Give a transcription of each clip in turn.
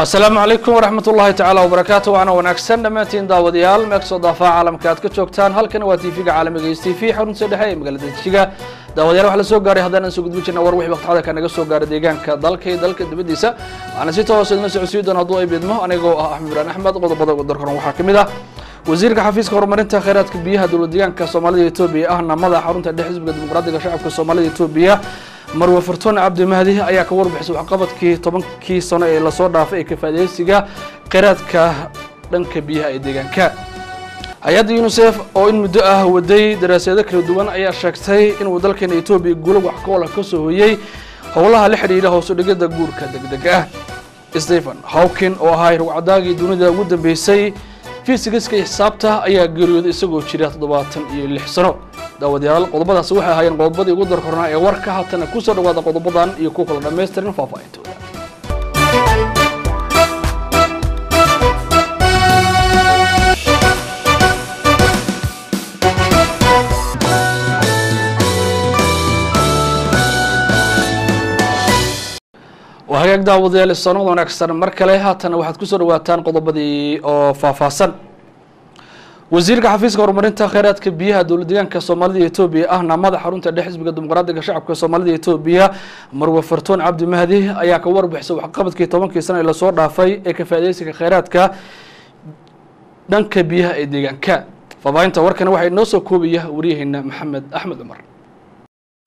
Asalaamu calaykum waraxmat ullaahi tacaala wabarakaatu. Waxaana wanaagsan dhammaantiin daawadayaal meel kasoo daafaa caalamka aad ka joogtaan. Halkan waa TV-ga caalamiga s TV, xarunta dhexe ee magaalada Jijiga. Daawadayaal, waxaa la soo gaaray haddaan aan soo gudbin jirna war wixii waqti ka naga soo gaaray deegaanka, dalka iyo dalka dibaddiisa. Waxaana si toos idinla socodsiin doona hadduu ay bidmo anigoo ah Axmed Ibraan Axmed. Qodobada ugu darkoran waxaa ka mid ah wasiirka xafiiska horumarinta kheyraadka biyaha dowlad deegaanka Soomaalida Etoobiya, ahna madaxa xarunta dhexe xisbiga Dimuqraadiga Shacabka Soomaalida Etoobiya, Marwe Fartuun Cabdi Mahdi, ayaa ka warbixisay waxqabadkii 10-kii sano ee lasoo dhaafay ee ka faa'iidaysiga kheyraadka dhanka biyaha ee deegaanka. Hay-adda UNICEF oo in muddo ah waday daraasaado kala duwan ayaa sheegtay inuu dalkeena Etoobiya guulo wax ka ola ka soo hoyey howlaha la xidhiidha hoos u dhigida guurka degdeg ah. Stephen Hawking oo ahaa rugcadaagii dunida ugu dambeysay fisigiska iyo xisaabta ayaa geeriyooday isagoo jira 76 sano. Daawadayaal, qodobadaasi waxay ahaayeen qodobadii ugu darkornaa ee warka. Haatana kusoo dhawaada qodobadan iyo kuwa kala dhammaystiran faahfaahintooda. Waa hagaag daawadayaal, sanad wanaagsan mar kale. Haatana waxaad kusoo dhawaataan qodobadii oo faahfaahsan. Wasiirka xafiiska horumarinta kheyraadka biyaha dowlad deegaanka Soomaalida Etoobiya, ahna madax xarunta dhexe xisbiga Dimuqraadiga Shacabka Soomaalida Etoobiya, Marwe Fartuun Cabdi Mahdi, ayaa ka warbixisay waxqabadkii 10-kii sano ee lasoo dhaafay ee ka faa'iidaysiga kheyraadka dhanka biyaha ee deegaanka. Faahfaahinta warkana waxaa inoo soo koobaya wariyaheena Maxamed Axmed Cumar.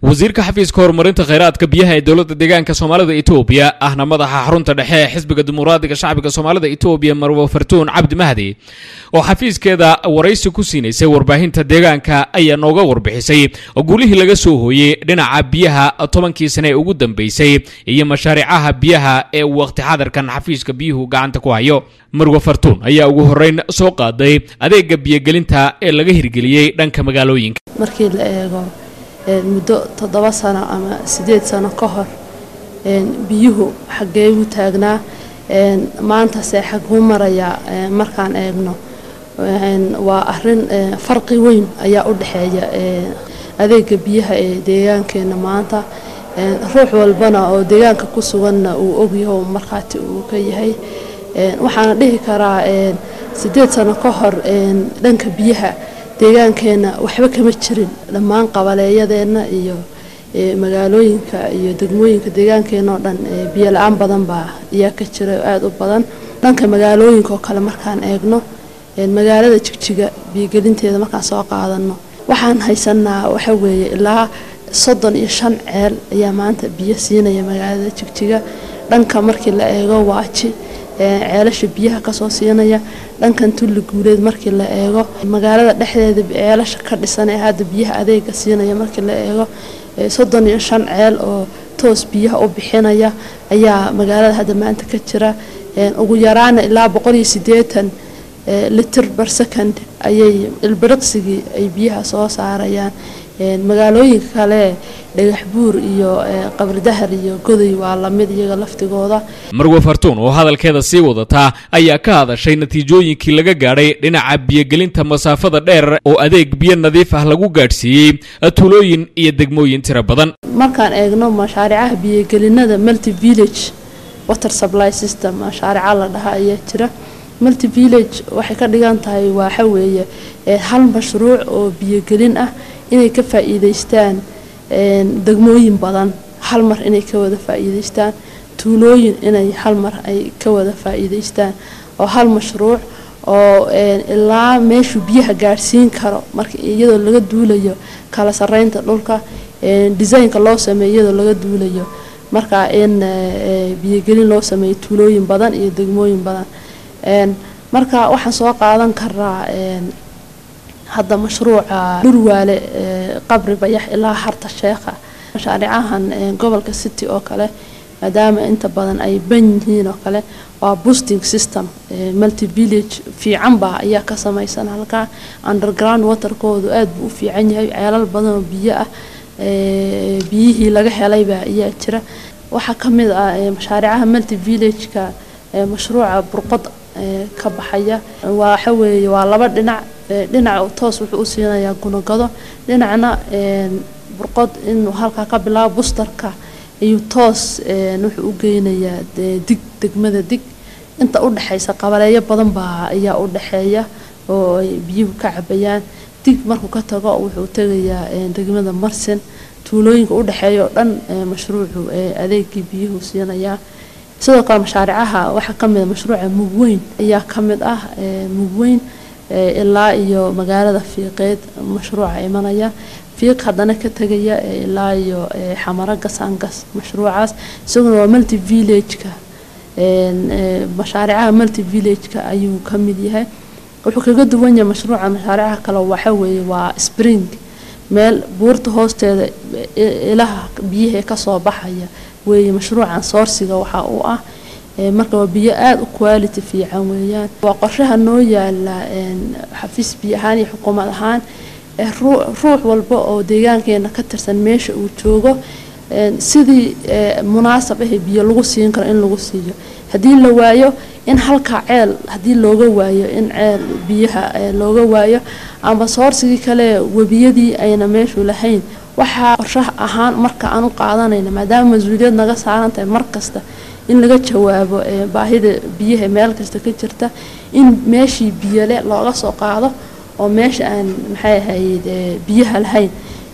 Wasiirka xafiiska horumarinta kheyraadka biyaha ee dowladda deegaanka Soomaalida Etoobiya, ahna madaxa xarunta dhexe ee xisbiga Dimuqraadiga Shacbiga Soomaalida Etoobiya, Marwo Fartuun Cabdi Mahdi, oo xafiiskeeda waraysi ku siinaysay warbaahinta deegaanka, ayaa nooga warbixisay guulihii laga soo hooyey dhinaca biyaha 10-kii sane ee ugu dambeysay iyo mashaariicaha biyaha ee waqti xadarkan xafiiska biyuhu gacanta ku hayo. Marwo Fartuun ayaa ugu horreyn soo qaaday adeega biyogelinta ee laga hirgeliyey dhanka magaalooyinka. Markii la eego muddo 7 sano ama 8 sano ka hor, biyuhu xaggee u taagnaa, maantase xaguu marayaa, markaan eegno waa arin farqi weyn ayaa u dhexeeya adeega biyaha ee deegaankeena maanta. Ruux walbana oo deegaanka ku suganna uu ogyaho, markhaati uu ka yahay. Waxaana dhihi karaa 8 sano ka hor dhanka biyaha deegaankeena waxba kama jirin. Dhammaan qabaleeyadeenna iyo magaalooyinka iyo degmooyinka deegaankeena oo dhan biyo la-aan badan baa ayaa ka jira oo aada u badan. Dhanka magaalooyinka oo kale markaan eegno, magaalada Jigjiga biyogelinteeda markaan soo qaadano, waxaan haysanaa waxa weeye ilaa 35 ceel ayaa maanta biyo siinaya magaalada Jigjiga. Dhanka markii la eego Waaji, ceelasha biyaha kasoo siinaya, dhankan Tulli Guuleed markii la eego, magaalada dhexdeeda ceelasha ka dhisan ee hadda biyaha adeega siinaya markii la eego, 35 ceel oo toos biyaha u bixinaya ayaa magaalada hadda maanta ka jira. Ugu yaraana ilaa 180 litir per second ayay ilbiriqsigii ay biyaha soo saarayaan. Magaalooyinka kale, Dhagax Buur iyo Qabridahar iyo Goday, waa lamid iyaga laftigooda. Marwe Fartuun oo hadalkeeda sii wadataa ayaa ka hadashay natiijooyinkii laga gaadhay dhinaca biyogelinta masaafada dheer oo adeeg biyo nadiif ah lagu gaadhsiiyey tuulooyin iyo degmooyin tiro badan. Markaan eegno mashaariicaha biyogelinada, multi village water supply system mashaariica la dhaha ayaa jira. Multi village waxay ka dhigan tahay waxa weeye hal mashruuc oo biyogelin ah inay ka faa'iidaystaan degmooyin badan hal mar, inay ka wada faa'iidaystaan tuulooyin, inay hal mar ay ka wada faa'iidaystaan, oo hal mashruuc oo ilaa meeshuu biyaha gaadhsiin karo, marka iyadoo laga duulayo kala sareynta dhulka, designka loo sameeyo iyadoo laga duulayo, marka in biyogelin loo sameeyo tuulooyin badan iyo degmooyin badan. Marka waxaan soo qaadan karaa hadda mashruuca Dhurwaale, Qabri Bayax ilaa Harta Sheekha. Mashaariicahan gobolka City oo kale, maadaama inta badan ay ban yihiin oo kale, waa boosting system multi village fiican baa ayaa ka samaysan halkaa. Underground waterkoodu aad buu u fiican yahay, ceelal badan oo biyo ah biyihii laga helaybaa ayaa jira. Waxaa ka mid ah mashaariicaha multi village-ka mashruuca Burqod ka baxaya. Waxa weeye waa laba dhinac: dhinac toos wuxuu u siinayaa Gunagado, dhinacna Burqod inuu halkaa ka bilaabo boosterka ayuu toos wuxuu u geynayaa Dig, degmada Dig. Inta u dhexaysa qabaleeyo badan baa ayaa u dhexeeya oo ay biyuhu ka cabayaan. Dig markuu ka tago wuxuu tegayaa degmada Marsin, tuulooyinka u dhexeeya oo dhan mashruucu adeegii biyuhu siinayaa. Sidoo kale mashaaricaha waxaa ka mid ah mashruuca Mugweyn ayaa ka mid ah, Mugweyn ilaa iyo magaalada Fiiqeed mashruuca imanaya, Fiiq haddana ka tegaya ilaa iyo Xamaro Gasaangas. Mashruucaas isaguna waa multi village-ka, mashaaricaha multi village-ka ayuu ka mid yahay. Wuxuu kaga duwan yahay mashruuca mashaaricaha kale waxa weeye waa spring, meel buurta hoosteeda ilaha biyaha kasoo baxaya weeye. Mashruucan source-iga waxa uu ah marka waa biyo aada u quality fiican weeyaan. Waa qorshaha noo yaala xafiis biyo ahaan iyo xukuumad ahaan, ruux walba oo deegaankeena ka tirsan meesha uu joogo sidii munaasab ah biyo lagu siin karo in lagu siiyo. Haddii la waayo in halka ceel, haddii looga waayo in ceel biyaha looga waayo ama source-igii kale webiyadii ayna meeshu lahayn, waxaa qorshaha ahaan marka aan u qaadanayna, maadaama mas-uuliyad naga saaran tahay mar kasta in laga jawaabo baahida biyaha meel kasta ka jirta, in meeshii biyole looga soo qaado oo meesha aan maxay ahayd biyaha lahayn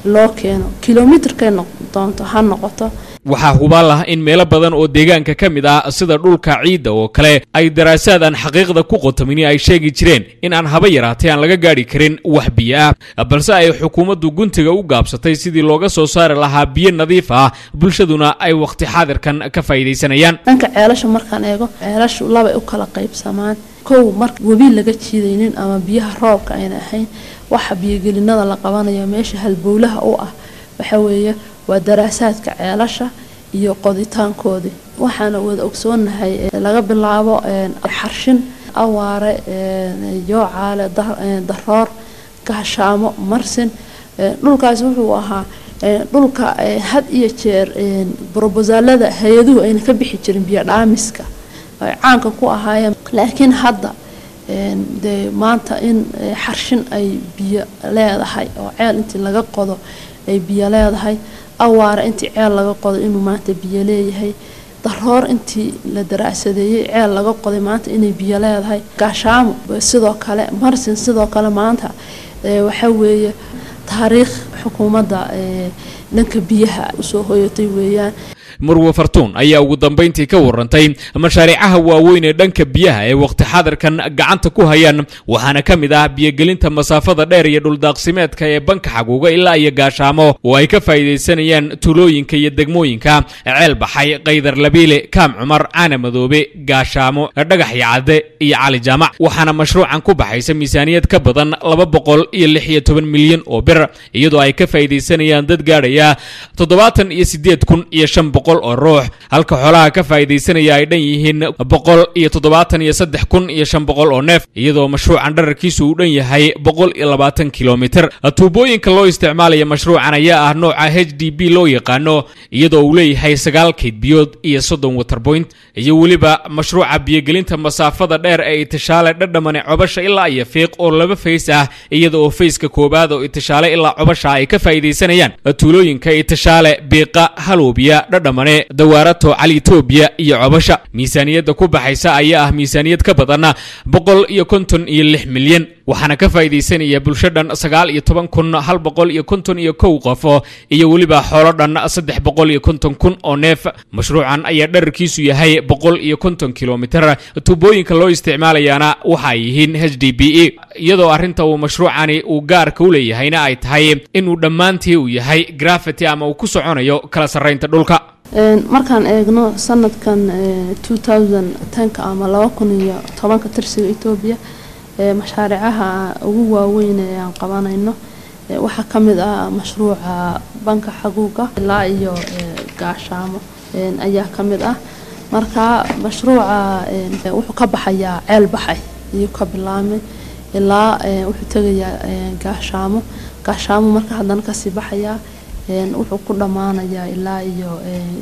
loo keeno, kilomitrkay doonto ha noqoto. Waxaa hubaal ah in meelo badan oo deegaanka ka mid ah, sida dhulka ciidda oo kale, ay daraasaad aan xaqiiqda ku qotomini ay sheegi jireen in aan haba yaraatay aan laga gaadhi karin wax biyo ah, balse ay xukuumaddu guntiga u gaabsatay sidii looga soo saari lahaa biyo nadiif ah, bulshaduna ay wakhti xaadirkan ka faa'iidaysanayaan. Dhanka ceelasha markaan eego, ceelashu labay u kala qaybsamaan. Kow, marka webi laga jiidaynin ama biyaha roobka ayna ahayn, waxa biyogelinada la qabanayo meesha halbowlaha u ah waxa weeye waa daraasaadka ceelasha iyo qoditaankoodii. Waxaana wada ogsoonahay laga bilaabo Xarshin, Awaare, Yoocaale, Daroor, Gaashaamo, Marsin, dhulkaas wuxuu ahaa dhulka had iyo jeer broposaalada hay-aduhu ayna ka bixi jirin biyo dhaamiska ay caanka ku ahaayeen. Laakiin hadda dee maanta in Xarshin ay biyo leedahay oo ceel intii laga qodo ay biyo leedahay, Awaare intii ceel laga qodo inuu maanta biyo leeyahay, Daroor intii la daraasadeeyey ceel laga qoday maanta inay biyo leedahay, Gaashaamo sidoo kale, Marsin sidoo kale, maanta waxa weeye taariikh xukuumadda dhanka biyaha usoo hoyatay weeyaan. Marwe Fartuun ayaa ugu dambayntii ka warantay mashaariicaha waaweyn ee dhanka biyaha ee waqti xaadirkan gacanta ku hayaan, waxaana ka mid ah biyogelinta masaafada dheer iyo dhuldaaqsimeedka ee Banka Xaguuga ilaa iyo Gaashaamo, oo ay ka faa'iidaysanayaan tuulooyinka iyo degmooyinka Ceel Baxay, Kaydar Labiile, Kaam Cumar, Caana Madoobe, Gaashaamo, Dhagax iyo Cadde iyo Cali Jaamac. Waxaana mashruucan ku baxaysa miisaaniyad ka badan 216 milyan oo bir, iyadoo ay ka faa'iidaysanayaan dad gaadhaya 78,500 oo ruux, halka xoolaha ka faa'iidaysanaya ay dhan yihiin 173,500 oo neef, iyadoo mashruucan dherarkiisu uu dhan yahay 120 kilomitir. Tuubooyinka loo isticmaalaya mashruucan ayaa ah nooca HDB loo yaqaano, iyadoo uu leeyahay 9 kayd biyood iyo 30 waterpoint. Iyo weliba mashruuca biyogelinta masaafada dheer ee Itishaale, Dhadhamane, Cobasha ilaa iyo Fiiq oo laba phase ah, iyada oo phase-ka koowaad oo Itishaale ilaa Cobasha ay ka faa'iidaysanayaan tuulooyinka Itishaale, Biiqa, Haloobiya, Dhadhamane, Dawaarato, Cali Etoobiya iyo Cobasha. Miisaaniyadda ku baxaysa ayaa ah miisaaniyad ka badan 156 milyan, waxaana ka faa'iidaysanaya bulsho dhan 19,151 qof iyo weliba xoolo dhan 350,000 oo neef. Mashruucan ayaa dherarkiisu yahay 150 kilomitir, tuubooyinka loo isticmaalayaana waxa ay yihiin HDBE, iyadoo arrinta uu mashruucani uu gaarka u leeyahayna ay tahay inuu dhammaantii uu yahay gravity ama uu ku soconayo kala sarraynta dhulka. Markaan eegno sanadkan 2010-ka ama 2010-ka tirsiga Etoobiya, mashaaricaha ugu waaweyn ee aan qabanayno waxaa ka mid ah mashruuca Banka Xaguuga ilaa iyo Gaashaamo ayaa ka mid ah. Marka mashruuca wuxuu ka baxayaa Ceel Baxay ayuu ka bilaabmay ilaa wuxuu tegayaa Gaashaamo. Gaashaamo marka haddana kasii baxayaa wuxuu ku dhammaanayaa ilaa iyo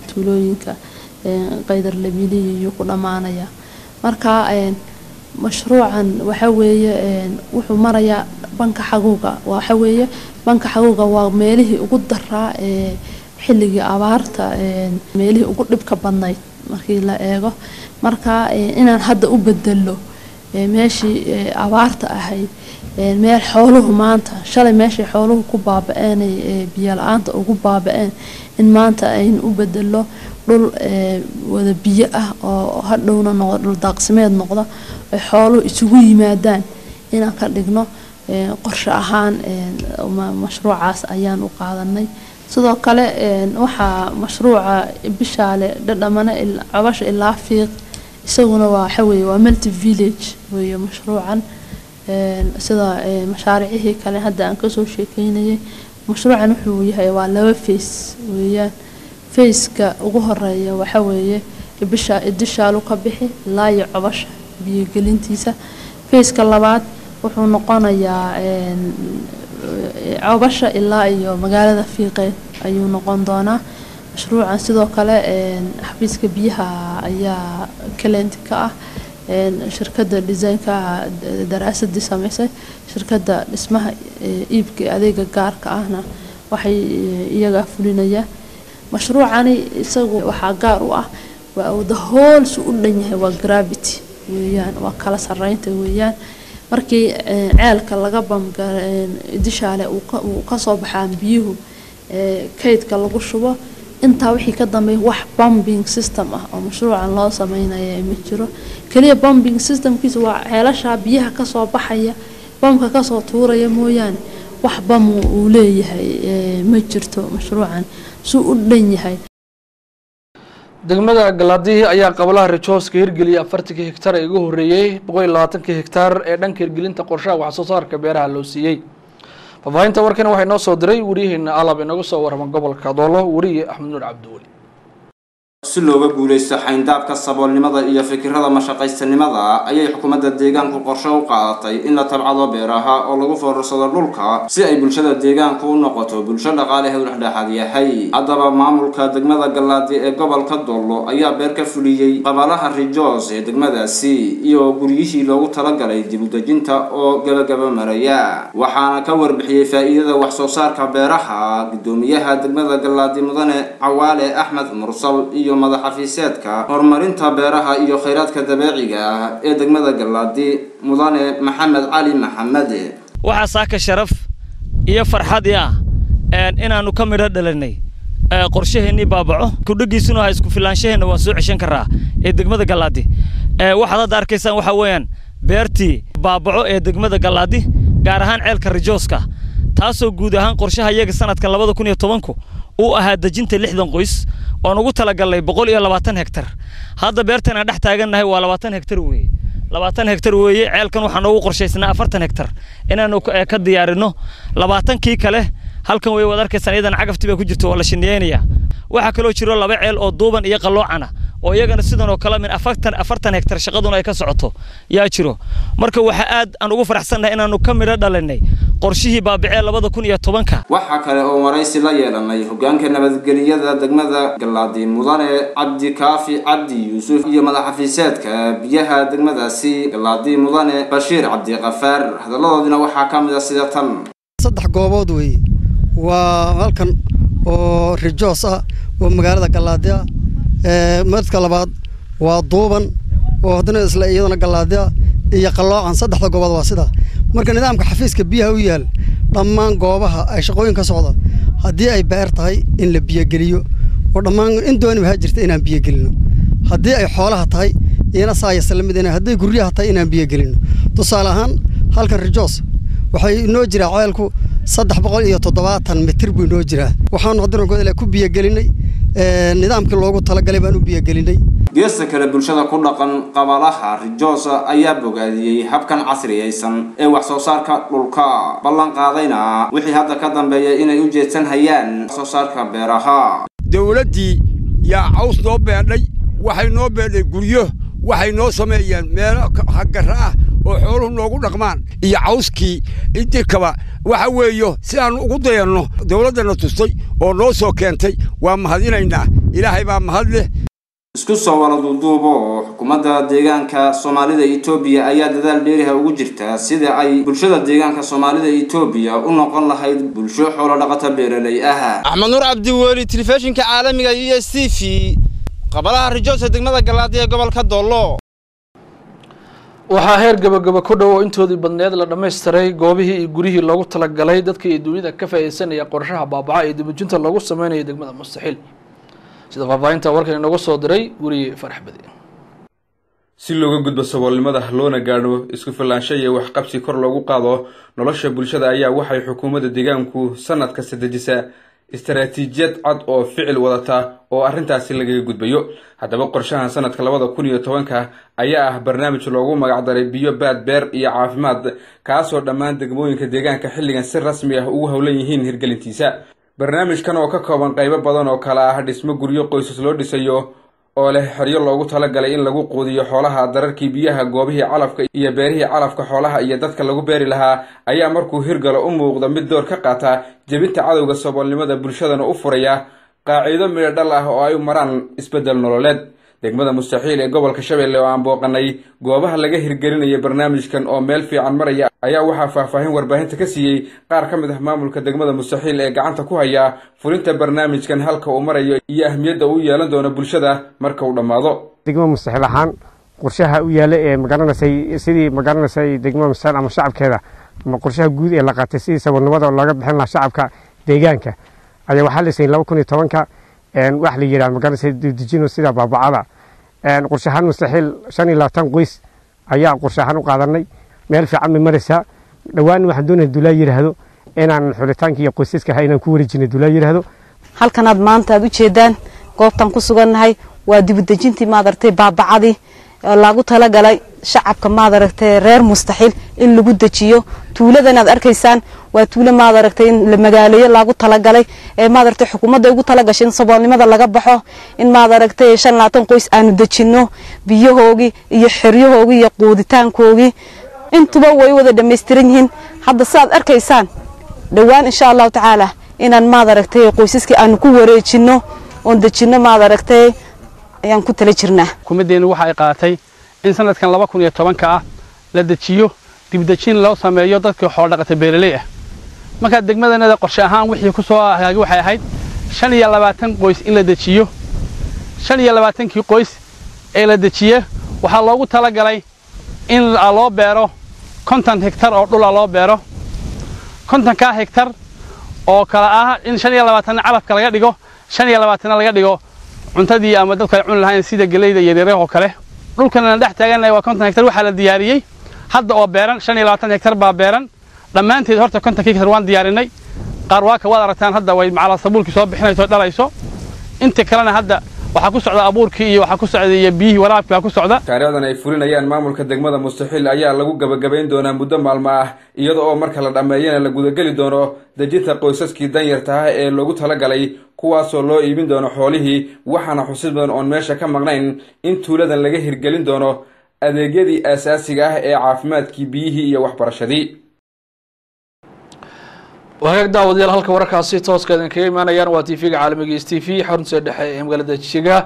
tuulooyinka Qaydar Labiiliyi ayuu ku dhammaanayaa. Marka mashruucan waxa weeye wuxuu marayaa Banka Xaguuga. Waxa weeye Banka Xaguuga waa meelihii ugu daraa ee xilligii abaarta, meelihii ugu dhibka badnayd Markii la eego marka inaan hadda u bedelo meeshii abaarta ahayd meel xooluhu maanta, shalay meeshay xooluhu ku baaba-een, biyo la-aanta ugu baaba-een, in maanta aynu u bedelo dhul wada biyo ah oo hadhowna noqdo dhul daaqsimeed noqda ay xooluhu isugu yimaadaan inaan ka dhigno, qorshe ahaan mashruucaas ayaan u qaadanay. Sidoo kale waxaa mashruuca Bishaale Dhadhamane Cobasha ilaa Fiiq, isaguna waa waxa weeye waa multi village weeye mashruucan. Sida mashaariicihii kale hadda aan kasoo sheekeynayay, mashruucan wuxuu yahay waa laba phase weeyaan. Phase-ka ugu horeeya waxa weeye bisha Idishaalu ka bixi ilaa iyo Cobasha biyogelintiisa. Phase-ka labaad wuxuu noqonayaa Cobasha ilaa iyo magaalada Fiiqeed ayuu noqon doonaa mashruucan. Sidoo kale xafiiska biyaha ayaa client ka ah, shirkadda design-ka daraasadii sameysay, shirkadda dhismaha iibka adeega gaarka ahna waxay iyagaa fulinaya mashruucani. Isagu waxaa gaar u ah waa the whole su u dhan yahay waa gravity weeyaan, waa kala sareynta weeyaan. Markii ceelka laga bamga Dishaale uu kasoo baxaan biyuhu, kaydka lagu shubo, intaa wixii ka dambeeya wax pumping system ah oo mashruucan loo sameynaya ma jiro. Kaliya pumping systemkiisa waa ceelasha biyaha kasoo baxaya bamka kasoo tuuraya mooyaane, wax bam uu leeyahay ma jirto mashruucan suu u dhan yahay. Degmada Galaadihi ayaa qablaha Rajooska hirgeliyay 40-kii hektar ee ugu horreeyey 120-kii hektar ee dhanka hirgelinta qorshaha wax soo saarka beeraha loo siiyey. Faahfaahinta warkani waxay noo soo diray wariyaheena alab inooga soo warrama gobolka Doolo, wariye Axmed Nuur Cabdiweli. Si looga guulaysto xayndaabka saboolnimada iyo fikirada mashaqaystanimada, ayay xukuumadda deegaanku qorshe u qaadatay in la tabcado beeraha oo lagu foorarsado dhulka, si ay bulshada deegaanku u noqoto bulsho dhaqaalaheedu dhexdhexaad yahay. Haddaba maamulka degmada Gallaadi ee gobolka Dollo ayaa beer ka fuliyey qabalaha Rijoos ee degmadaasi iyo guryihii loogu talagalay dib u dejinta oo gabagaba maraya. Waxaana ka warbixiyey faa'iidada wax soo saarka beeraha guddoomiyaha degmada Gallaadi, Mudane Cawaale Axmed Mursal, iyo madaxafiiseedka horumarinta beeraha iyo khayraadka dabeeciga ah ee degmada Gallaadi, Mudane Maxamed Cali Maxamed. Waxaa saaka sharaf iyo farxad i ah inaannu ka midho dhalinay qorshaheennii Baabaco, kudhagiisuna ha isku filaanshaheena waan soo ceshan karaa ee degmada Gallaadi. Waxaad hadda arkaysaan waxaa weeyaan beertii Baabaco ee degmada Gallaadi, gaar ahaan ceelka Rijooska, taasoo guud ahaan qorshaha iyaga sanadkan 2010-ku uu ahaa dejinta 60 qoys oon ugu talagalnay 120 hektar. Hadda beertan aan dhex taagannahay waa 20 hektar weeye, 20 hektar weeye. Ceelkan waxaa noogu qorshaysnaa 40 hektar inaanu ka diyaarinno. 20-kii kale halkan way, waad arkaysaan, iyadan cagaftii baa ku jirto, waa la shiniyeynayaa. Waxaa kaloo jiro laba ceel oo Duuban iyo Qalloocana oo iyagana sidan oo kale min 40 hektar shaqaduna ay ka socoto yaa jiro. Marka waxa aad aan ugu faraxsannahay inaanu ka midho dhalinay qorshihii Baabicee 2010-ka. Waxaa kale oo waraysi la yeelanay hogaanka nabadgelyada degmada Gallaadi, Mudane Cabdikaafi Cabdi Yuusuf, iyo madaxafiiseedka biyaha degmadaasi Gallaadi, Mudane Bashiir Cabdikafaar. Hadalladoodina waxaa ka mid a sida tan. Saddex goobood weeye: waa halkan oo Rijoos ah oo magaalada Gallaadi ah, midka labaad waa Duuban oo haddana isla iyadana Gallaadi ah, iyo Qalloocan. Saddexda goobood waa sidaa. Marka nidaamka xafiiska biyaha u yaal dhammaan goobaha ay shaqooyin ka socda, haddii ay beer tahay in la biyogeliyo oo dhammaan in dooniba ha jirta inaan biyogelino, haddii ay xoolaha tahay iyana saayasa la mid, hadday guryaha tahay inaan biyogelino. Tusaale ahaan halkan Rijoos waxay inoo jiraa ceelku 370 mitir buu inoo jiraa. Waxaanu haddana godole ku biyogelinay, nidaamkii loogu talagalay baan u biyogelinay. Geesta kale, bulshada ku dhaqan qabalaha Rijoosa ayaa bogaadiyey habkan casriyaysan ee wax soo saarka dhulka, ballan qaadayna wixii hadda ka dambeeya inay u jeedsan hayaan soo saarka beeraha. Dowladdii yaa caws noo beedhay, waxay noo beedhay guryo, waxay noo sameeyeen meelo haggarra ah oo xooluhu noogu dhaqmaan iyo cawskii intikaba. Waxa weeyo sidaannu ugu dayanno dowladdana tustay oo noo soo keentay, waa mahadinaynaa, Ilaahay baa mahad leh. Isku soo wada duuduubo, xukuumadda deegaanka Soomaalida Etoobiya ayaa dadaal dheeriha ugu jirta sida ay bulshada deegaanka Soomaalida Etoobiya u noqon lahayd bulsho xoolo dhaqata beeraley ah. Axmed Nuur Cabdiweli, telefishinka caalamiga iyo s t v, Qabalaha Rijoos ee degmada Galaadi ee gobolka Doolo. Waxaa heer gabagaba ku dhow oo intoodii badneed la dhammaystiray goobihii iyo guryihii loogu talagalay dadka iyo dunida ka faa'iideysanaya qorshaha baabaca iyo dibujinta loogu sameynayo degmada Mustaxiil, sida faahfaahinta warkan inooga soo diray gurigii Farax Badi. Si looga gudbo saboolnimada loona gaadho isku filaansho iyo waxqabsi kor loogu qaado nolosha bulshada, ayaa waxay xukuumadda deegaanku sanad kasta dejisaa istaraatiijiyad cad oo ficil wadata oo arrintaasi lagaga gudbayo. Haddaba qorshahan sanadka 2010-ka ayaa ah barnaamij loogu magacdaray biyo, baad, beer iyo caafimaad, kaasoo dhammaan degmooyinka deegaanka xilligan si rasmi ah ugu howlan yihiin hirgelintiisa. Barnaamijkan oo ka kooban qaybo badan oo kale ah dhismo guryo qoysas loo dhisayo oo leh xeryo loogu talagalay in lagu quudiyo xoolaha, dararkii biyaha, goobihii calafka iyo beerihii calafka xoolaha iyo dadka lagu beeri lahaa, ayaa markuu hirgalo u muuqda mid door ka qaata jebinta cadowga saboolnimada, bulshadana u furaya qaaciido midho dhal ah oo ay u maraan isbeddel nololeed. Degmada Mustaxiil ee gobolka Shabeelle oo aan booqanay goobaha laga hirgelinayo barnaamijkan oo meel fiican maraya, ayaa waxaa faahfaahin warbaahinta ka siiyey qaar ka mid ah maamulka degmada Mustaxiil ee gacanta ku haya fulinta barnaamijkan, halka uu marayo iyo ahmiyadda uu yeelan doono bulshada marka uu dhammaado. Degmada Mustaxiil ahaan qorshaha u yaala ee magaranasay sidii magaranasay degmada Mustaxiil ama shacabkeeda ama qorshaha guud ee la qaatay sidii saboolnimada looga bixin lahaa shacabka deegaanka ayaa waxaa la siiyey 2010-ka wax la yidhaha magaranasay dejino sida baabacada. Qorshahaan Mustaxiil 25 qoys ayaa qorshahaan u qaadanay, meel fiican bay maraysaa. Dhowaan waxaan doonaya dulaa yidhaahdo inaan xulitaanka iyo qoysaska inaan ku wareejinay dulaa yidhaahdo. Halkanaad maanta aad u jeedaan goobtan ku sugannahay waa dibudejintii maadaragtay baabacadii loogu talagalay shacabka maadaragtay reer Mustaxiil in lagu dejiyo. Tuuladan aad arkaysaan waa tuulo maadaragtay in la magaaleeyo loogu talagalay ee maadaragtay xukuumadda ugu talagashay in saboolnimada laga baxo, in maadaragtay 25 qoys aanu dejinno, biyahoogii iyo xeryahoogii iyo quuditaankoogii intuba way wada dhammaystiran yihiin. Hadda sidaad arkaysaan dhowaan insha Allahu tacaala inaan maadaragtay qoysaskii aanu ku wareejinno oon dejinno maadaragtay ayaan ku tala jirnaa. Xukuumaddeenu waxa ay qaadatay in sanadkan 2010-ka ah la dejiyo dibdejin loo sameeyo dadkii xoolo dhaqata beeraley ah. Marka degmadanada qorshe ahaan wixii ku soo hagaagay waxay ahayd 25 qoys in la dejiyo. 25-kii qoys ee la dejiye waxaa loogu talagalay in loo beero 50 hektar oo dhula loo beero, 50-kaa hektar oo kala ah in 25 calafka laga dhigo, 25 laga dhigo cuntadii ama dadku ay cuni lahayn sida geleyda yaryar oo kale. Dhulkan aan dhex taagannahay waa 50 hektar. Waxaa la diyaariyey hadda oo beeran 25 hektar baa beeran dhammaanteed. Horta 50-kii hektar waan diyaarinay, qaar waa ka waad aragtaan hadda way macala sabuulkii soo bixinayso dhalayso, inta kalena hadda waxaa ku socda abuurkii iyo waxaa ku socda iyo biyihii waraabkii baa ku socda. Mashaariicdan ay fulinayaan maamulka degmada Mustaxiil ayaa lagu gabagabayn doonaa muddo maalmo ah, iyada oo marka la dhammeeyana la gudageli doono dejinta qoysaskii danyarta ah ee loogu talagalay, kuwaasoo loo iibin doono xoolihii. Waxaana xusid mudan oon meesha ka maqnayn in tuuladan laga hirgelin doono adeegyadii aasaasiga ah ee caafimaadkii, biyihii iyo waxbarashadii. Wagaag daawadayaal, halka wararkaasi tooska idinkaga imaanayaan waa TV-ga caalamiga S TV xarunta dhexe ee magaalada Jiga.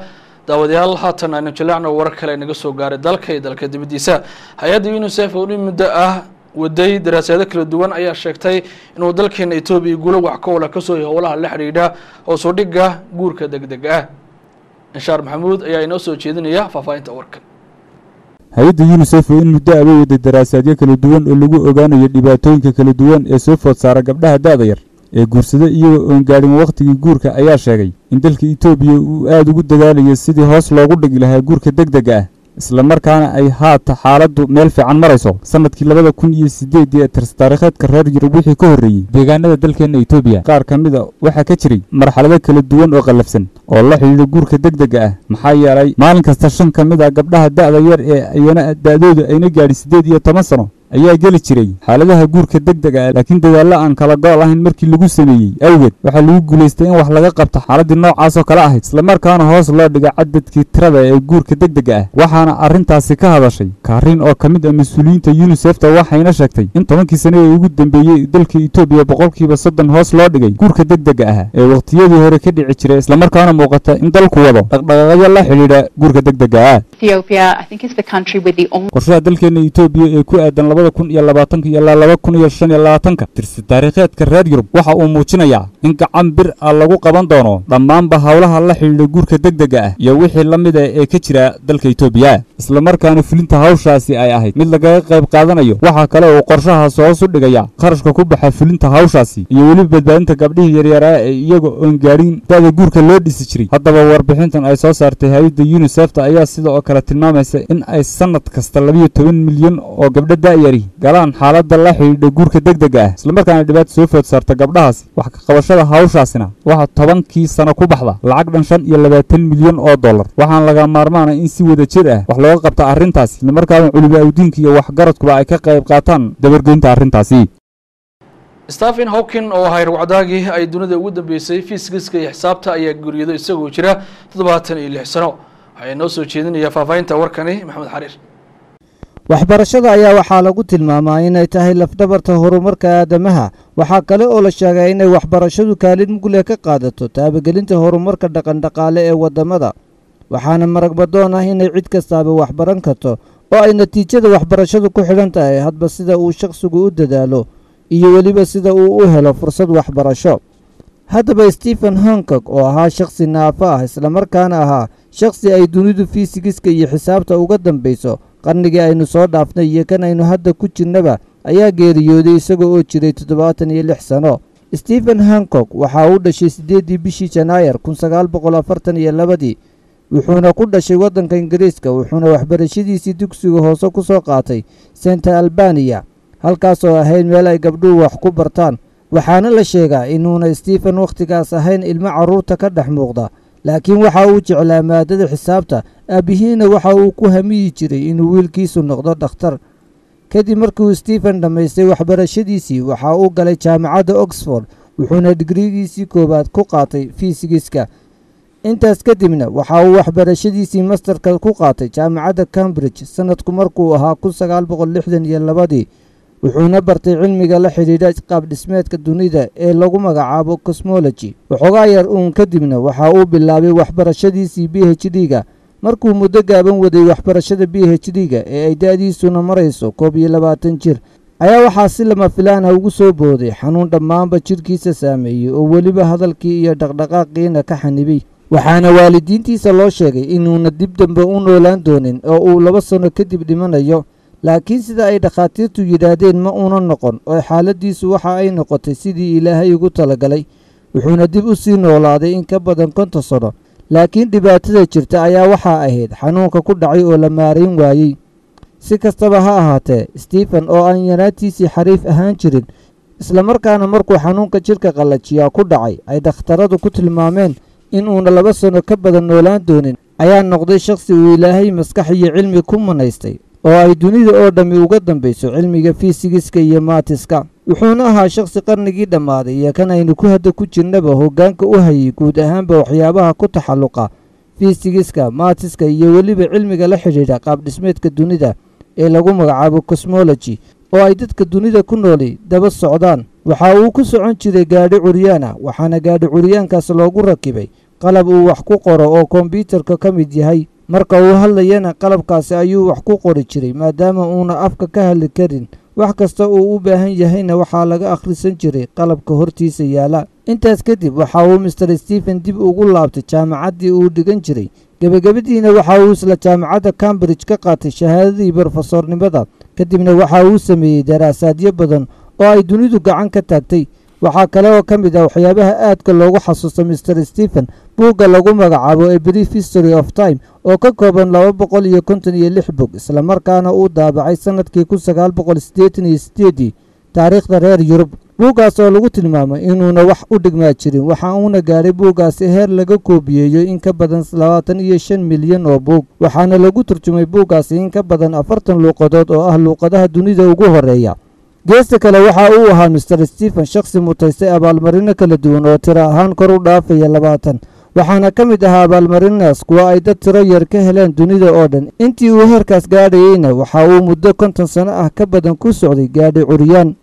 Daawadayaal, haatan aynu jaleecno warar kale inaga soo gaaray dalka iyo dalka dibaddiisa. Hay-adda UNICEF oo in muddo ah waday daraasado kala duwan ayaa sheegtay inuu dalkeena Etoobiya guulo wax ka ola kasoo howlaha la xidhiidha hoos u dhigga guurka deg deg ah. Inshaar Maxamuud ayaa inoo soo jeedinaya faahfaahinta warkan. Hay-adda UNISEF oo in muddo aba waday daraasaadyo kala duwan oo lagu ogaanayo dhibaatooyinka kala duwan ee soo food saara gabdhaha da'da yar ee guursada iyagoo oon gaadhin wakhtigii guurka ayaa sheegay in dalka Itoobiya uu aada ugu dadaalayo sidii hoos loogu dhigi lahaa guurka deg dega ah, islamarkaana ay haata xaaladdu meel fiican marayso. Sanadkii 2008-dii ee tirstaariikheedka reer Yurub wixii ka horreeyey, deegaanada dalkeenna Itoobiya qaar ka mid a waxaa ka jiray marxalado kala duwan oo qallafsan oo la xidhiidha guurka deg dega ah, maxaa yeelay maalin kasta shan ka mid a gabdhaha da'da yar ee ayana da'doodu ayna gaadhin 18 sano ayaa geli jiray xaaladaha guurka deg dega ah. Laakiin dadaallo aan kala gool ahayn markii lagu sameeyey awgeed, waxaa lagu guulaystay in wax laga qabto xaaladdii noocaas oo kale ahayd, islamarkaana hoos loo dhiga cadadkii tirada ee guurka deg dega ah. Waxaana arrintaasi ka hadashay Kaarin oo ka mid ah mas-uuliyiinta UNISEFta, waxayna sheegtay in 10-kii sane ee ugu dambeeyey dalka Itoobiya 30% hoos loo dhigay guurka deg dega ah ee wakhtiyadii hore ka dhici jiray, islamarkaana muuqata in dalku wado dhaqdhaqaaqyo la xidhiidha guurka deg dega ah. Qorshaha dalkeena Itoobiya ee ku aadan 2020 ilaa 2025 tirsi taariikheedka reer Yurub waxa uu muujinayaa in gacan bir ah lagu qaban doono dhammaanba howlaha la xidhiidha guurka degdega ah iyo wixii la mid ah ee ka jira dalka Itoobiya, isla markaana fulinta hawshaasi ay ahayd mid lagaga qayb qaadanayo. Waxaa kale uu qorshahaas hoos u dhigaya kharashka ku baxa fulinta hawshaasi iyo weliba badbaadinta gabdhihii yaryaraa ee iyaga oon gaadhin da'da guurka loo dhisi jiray. Haddaba warbixintan ay soo saartay hay-adda UNICEF-ta ayaa sidoo oo kale tilmaamaysa in ay sanad kasta 12 milyan oo gabdho da'yari galaan xaaladda la xidhiidha guurka degdega ah, islamarkaana dhibaato soo food saarta gabdhahaasi. Wax ka qabashada hawshaasina waxaa 10kii sano ku baxda lacag dhan 25 milyan oo dollar. Waxaana laga maarmaana in si wada jir ah wax looga qabta arrintaasi, islamarkaana culimo awdiinka iyo waxgaradkuba ay ka qayb qaataan dabargoynta arrintaasi. Stephen Hawking oo ahay rugcadaagii ay dunida ugu dambeysay fiisigiska iyo xisaabta ayaa geeriyooday isagoo jira 76 sano. Waxaa inoo soo jeedinaya faahfaahinta warkani Maxamed Xariir. Waxbarashada ayaa waxaa lagu tilmaamaa inay tahay lafdhabarta horumarka aadamaha. Waxaa kale oo la sheegaa inay waxbarashadu kaalin mug leh ka qaadato taabagelinta horumarka dhaqandhaqaale ee waddamada. Waxaana maragbadoon ah inay cid kastaaba waxbaran karto oo ay natiijada waxbarashadu ku xidhan tahay hadba sida uu shakhsigu u dadaalo iyo weliba sida uu u helo fursad waxbarasho. Haddaba Stephen Hancock oo ahaa shakhsi naafo ah, islamarkaana ahaa shakhsi ay dunidu fiisigiska iyo xisaabta uga dambayso qarnigii aynu soo dhaafnay iyo kan aynu hadda ku jirnaba, ayaa geeriyooday isaga oo jiray 76 sano. Stephen Hancock waxa uu dhashay 8dii bishii Janaayar 1942, wuxuuna ku dhashay waddanka Ingiriiska. Wuxuuna waxbarashadiisii dugsiga hoose ku soo qaatay Senta Albaniya, halkaas oo ahayd meel ay gabdhuhu wax ku bartaan. Waxaana la sheegaa inuuna Stephen wakhtigaas ahayn ilmo carruurta ka dhex muuqda, laakiin waxa uu jeclaa maadada xisaabta. Aabbihiina waxa uu ku hamiyi jiray inuu wiilkiisu noqdo dhakhtar. Kadib markiiuu Stephen dhammaystay waxbarashadiisii, waxa uu galay jaamacadda Oxford, wuxuuna digrigiisii koowaad ku qaatay fiisigiska. Intaas kadibna waxa uu waxbarashadiisii masterka ku qaatay jaamacadda Cambridge sanadku markuu ahaa 1962dii, wuxuuna bartay cilmiga la xidhiidha qaabdhismeedka dunida ee lagu magacaabo cosmology. Waxoogaa yar uun kadibna waxa uu bilaabay waxbarashadiisii PhD-ga. Markuu muddo gaaban waday waxbarashada PhD-ga ee ay da'diisuna marayso 21 jir, ayaa waxaa si lama filaana ugu soo booday xanuun dhammaanba jidhkiisa saameeyey oo weliba hadalkii iyo dhaqdhaqaaqiina ka xanibay. Waxaana waalidiintiisa loo sheegay inuuna dib dambe u noolaan doonin oo uu 2 sano kadib dhimanayo, laakiin sida ay dhakhaatiirtu yidhaahdeen ma uuna noqon oo xaaladiisu waxa ay noqotay sidii Ilaahay ugu talagalay. Wuxuuna dib u sii noolaaday in ka badan 50 sano, laakiin dhibaatada jirta ayaa waxaa ahayd xanuunka ku dhacay oo la maarayn waayey. Si kastaba ha ahaatee, Stephen oo aan yaraantiisii xariif ahaan jirin, islamarkaana markuu xanuunka jidhka qallajiyaa ku dhacay ay dhakhtaradu ku tilmaameen inuuna 2 sano ka badan noolaan doonin, ayaa noqday shakhsi uu Ilaahay maskax iyo cilmi ku manaystay oo ay dunida oo dhammi uga dambayso cilmiga fiisigiska iyo maatiska. Wuxuuna ahaa shakhsi qarnigii dhammaaday iyo kan aynu ku hadda ku jirnaba hoggaanka u hayay guud ahaanba waxyaabaha ku taxalluqa fiisigiska, maatiska iyo weliba cilmiga la xidhiidha qaabdhismeedka dunida ee lagu magacaabo cosmology oo ay dadka dunida ku nooli daba socdaan. Waxa uu ku socon jiray gaadhi curyaan ah, waxaana gaadhi curyaankaas loogu rakibay qalab uu wax ku qoro oo kombyuutarka ka mid yahay. Marka uu hadlayana qalabkaasi ayuu wax ku qori jiray, maadaama uuna afka ka hadli karin. Wax kasta uu u baahan yahayna waxaa laga akhrisan jiray qalabka hortiisa yaala. Intaas kadib waxa uu Mr Stephen dib ugu laabtay jaamacaddii uu dhigan jiray. Gebagabadiina waxa uu isla jaamacadda Cambridge ka qaatay shahaadadii brofesornimada. Kadibna waxa uu sameeyey daraasaadyo badan oo ay dunidu gacan ka taagtay. Waxaa kale oo ka mid ah waxyaabaha aadka loogu xasuusto Mr Stephen buugga lagu magacaabo A Brief History of Time oo ka kooban 256 bog, islamarkaana uu daabacay sanadkii 1988 taariikhda reer Yurub. Buuggaas oo lagu tilmaamay inuuna wax u dhigmaa jirin, waxa uuna gaadhay buuggaasi heer laga koobiyeeyo in ka badan 25 milyan oo buug. Waxaana lagu turjumay buuggaasi in ka badan 40 luuqadood oo ah luuqadaha dunida ugu horeeya. Geesta kale waxa uu ahaa Mr Stephen shakhsi mutaystay abaalmarino kala duwan oo tiro ahaan kor u dhaafaya 20, waxaana ka mid ahaa abaalmarinaas kuwa ay dad tiro yar ka heleen dunida oo dhan. Intii uu heerkaas gaadhayeyna waxa uu muddo 50 sano ah ka badan ku socday gaadhi curyaan.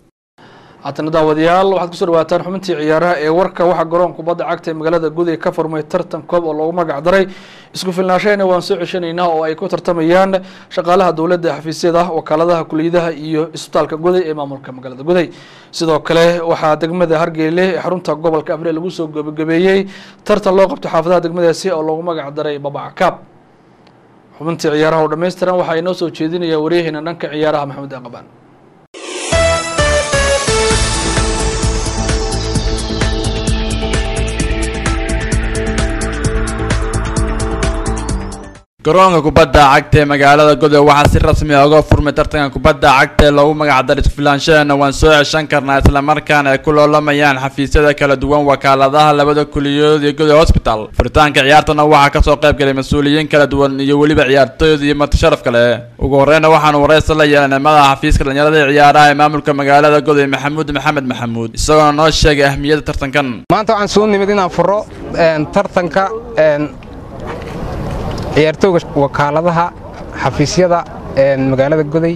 Haatana daawadayaal, waxaad kusoo dhawaataan xubintii ciyaaraha ee warka. Waxaa garoon kubadda cagta ee magaalada Guday ka furmay tartan koob oo loogu magac daray Isku Filnaashahayna Waan Soo Ceshanaynaa, oo ay ku tartamayaan shaqaalaha dowladda, xafiisyada, wakaaladaha, kuliyadaha iyo isbitaalka Guday ee maamulka magaalada Guday. Sidoo kale waxaa degmada Hargeyle ee xarunta gobolka Afriil lagu soo gebagabeeyey tartan loo qabto xaafadaha degmadaasi oo loogu magac daray Babaca Kaab. Xubintii ciyaaraha oo dhammaystiran waxaa inoo soo jeedinaya waryaheena dhanka ciyaaraha, Maxamed Aqabaan. Garoonka kubadda cagta ee magaalada Godoy waxaa si rasmi ah uga furmay tartanka kubadda cagta ee loogu magac daray Isku-Filaanshaheena Waan Soo Ceshan Karnaa, islamarkaana ay ku loolamayaan xafiisyada kala duwan, wakaaladaha, labada kuliyadood iyo Godoy Hospital. Furitaanka ciyaartana waxaa kasoo qayb galay mas-uuliyiin kala duwan iyo weliba ciyaartoyda iyo marti sharaf kale. Ugu horeyna waxaanu wareysi la yeelanay madaxa xafiiska dhalinyarada ee ciyaaraha ee maamulka magaalada Godoy, Maxamuud Maxamed Maxamuud, isagoona noo sheegay ahmiyadda tartankan. Maanta waxaan soo nimid inaan furo tartanka ciyaartooyga wakaaladaha, xafiisyada magaalada Goday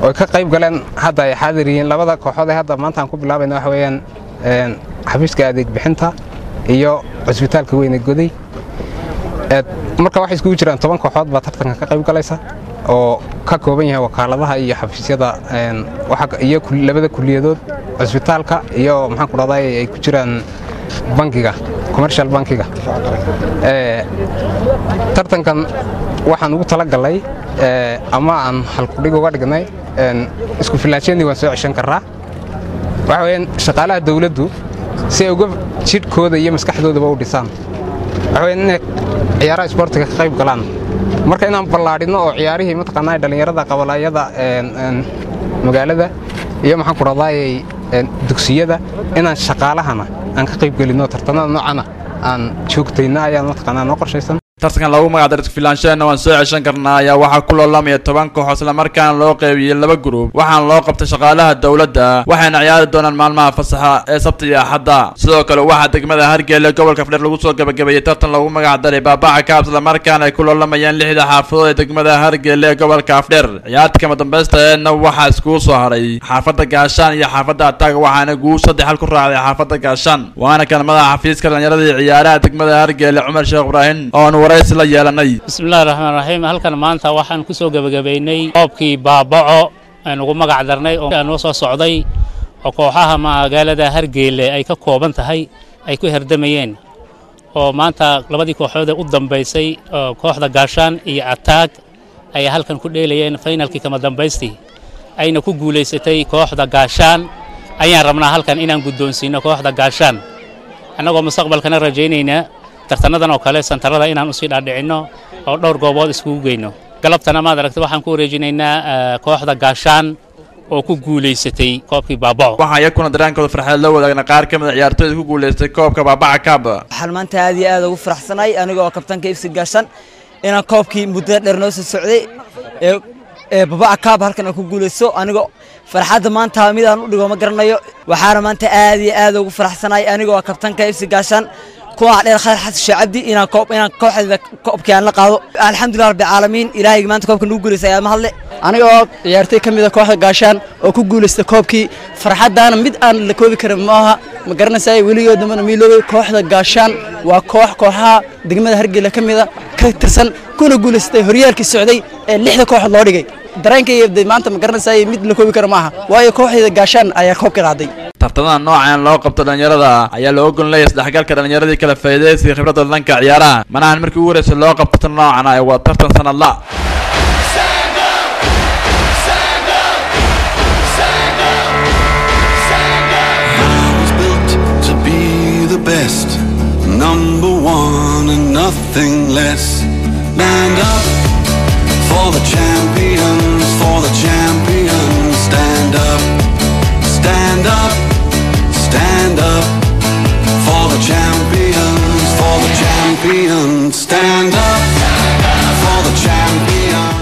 oo ka qayb galeen. Hadda ay xaadir yihiin labada kooxood ee hadda maanta aan ku bilaabayna, waxa weeyaan xafiiska adeeg bixinta iyo cusbitaalka weyn ee Goday. Marka waxay iskugu jiraan 10 kooxood baa tartanka ka qayb galaysa oo ka kooban yahay wakaaladaha iyo xafiisyada iyo labada kuliyadood, cusbitaalka iyo maxaan ku dhahday ay ku jiraan bankiga, commercial bankiga. Tartankan waxaan ugu talagalay ama aan halkudhig uga dhignay Isku Filaanshaheennii Waan Soo Ceshan Karraa. Waxa weeyaan shaqaalaha dawladdu si ay uga jidhkooda iyo maskaxdoodaba u dhisaan, waxa weeyaan inay ciyaaraha isboortiga ka qayb galaan. Marka inaan ballaadhino oo ciyaarihii mataqaanaa dhallinyarada qabalaayada magaalada iyo maxaan ku dhahdaayay dugsiyada inaan shaqaalahana aan ka qayb gelinno, tartanada noocana aan joogtayna ayaan mataqaanaa noo qorshaysan. Tartankan loogu magac daray Isku-Filaanshaheena Waan Soo Ceshan Karnaa ayaa waxaa ku loolamaya 10 kooxood, islamarkaana loo qeybiyey laba gruub. Waxaana loo qabtay shaqaalaha dowladda, waxayna ciyaari doonaan maalmaha fasaxa ee Sabta iyo Axadda. Sidoo kale waxaa degmada Hargeyla, gobolka Fdheer, lagu soo gabagabeeyey tartan loogu magac daray Baabaca Kaab, islamarkaana ay ku loolamayaan lixda xaafadood ee degmada Hargeyla ee gobolka Afdheer. Ciyaarta kama dambaysta eedna waxaa iskugu soo haray xaafadda Gaashaan iyo xaafadda Ataaga, waxaana guul 3-0 ku raacday xaafadda Gaashaan. Waana kan madaxa xafiiska dhalinyarada iyo ciyaaraha degmada Hargeyla, Cumar Sheekh Ibraahim, oo aanu waraysi la yeelanay. Bismillahi raxmaan raxiim. Halkan maanta waxaan ku soo gebagabaynay koobkii Baabaco aan ugu magac darnay oo noo soo socday oo kooxaha magaalada Hargeyle ay ka kooban tahay ay ku herdamayeen, oo maanta labadii kooxood ee u dambaysay, kooxda Gaashaan iyo Ataag, ay halkan ku dheelayeen finalkii kama dambaystii, ayna ku guulaysatay kooxda Gaashaan. Ayaan rabnaa halkan inaan guddoonsiino kooxda Gaashaan, annagoo mustaqbalkana rajaynaynaa tartanadan oo kale santarada inaan usii dhaadhicinno oo dhowr goobood iskugu geyno. Galabtana maad aragtay waxaan ku wareejinaynaa kooxda Gaashaan oo ku guulaysatay koobkii Baabaco. Waxaa iyakuna dareenkooda farxeed la wadaagna qaar ka mid a ciyaartooyda ku guulaystay koobka Baabaca Kaab. Waxaan maanta aad iyo aad ugu faraxsanahay anigoo kabtanka FC Gaashaan inaan koobkii muddada dheer noo soo socday ee Babaca Kaab halkan aan ku guulaysto. Anigoo farxadda maanta mid aan u dhigo ma garanayo. Waxaana maanta aad iyo aad ugu faraxsanahay anigoo kabtanka FC Gaashaan kuwa dheer, Khayr Xasan Sheekh Cabdi, inaan koob inaan kooxda koobkii aan la qaado. Alxamdulilah rabbil caalamiin, Ilaahay maanta koobka nagu guuleystay ayaa mahadle. Anigoo ciyaartay ka mid ah kooxda Gaashaan oo ku guuleystay koobkii, farxaddaana mid aan la koobi karin maaha, ma garanaysaa, weligood dambana miiloobay. Kooxda Gaashaan waa koox kooxaha degmada Hargeyla ka mid a ka tirsan, kuna guuleystay horyaalkii socday ee lixda kooxood loo dhigay. Dareenkayga maanta, ma garanaysaa, mid la koobi karo maaha, waayo kooxdayda Gaashaan ayaa koobka qaaday. Tartamada noocan loo qabto dhalinyarada ayaa loo ogon leeyahay isdhexgalka dhalinyaradii, kala faa'iidaysiga khibradda dhanka ciyaaraha. Manahan markii ugu horreysay loo qabto tartan noocan ah, waa tartan sanadla. Was built to be the best, number one and nothing less. Stand up for the champions, for the champions. Stand up, stand up, stand up for the champions, for the champions. Stand up for the champions.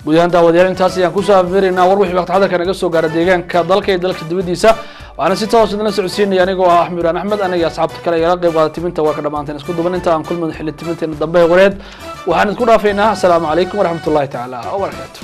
Guud ahaan daawadayaal, intaas ayaan kusoo afmeeraynaa war wixii waqti xadarka naga soo gaara deegaanka, dalka iyo dalka dibaddiisa. Waxaana si toos idinla socodsiinaya anigoo ah Axmed Ibraan Axmed. Aniga asxaabta kale igala qayb qaada timinta warka dhammaanteen isku duban inta aan kulman xilli timinteena dambe ee wareed waxaan isku dhaafaynaa. Asalaamu calaykum waraxmatullahi tacaala wabarakaatu.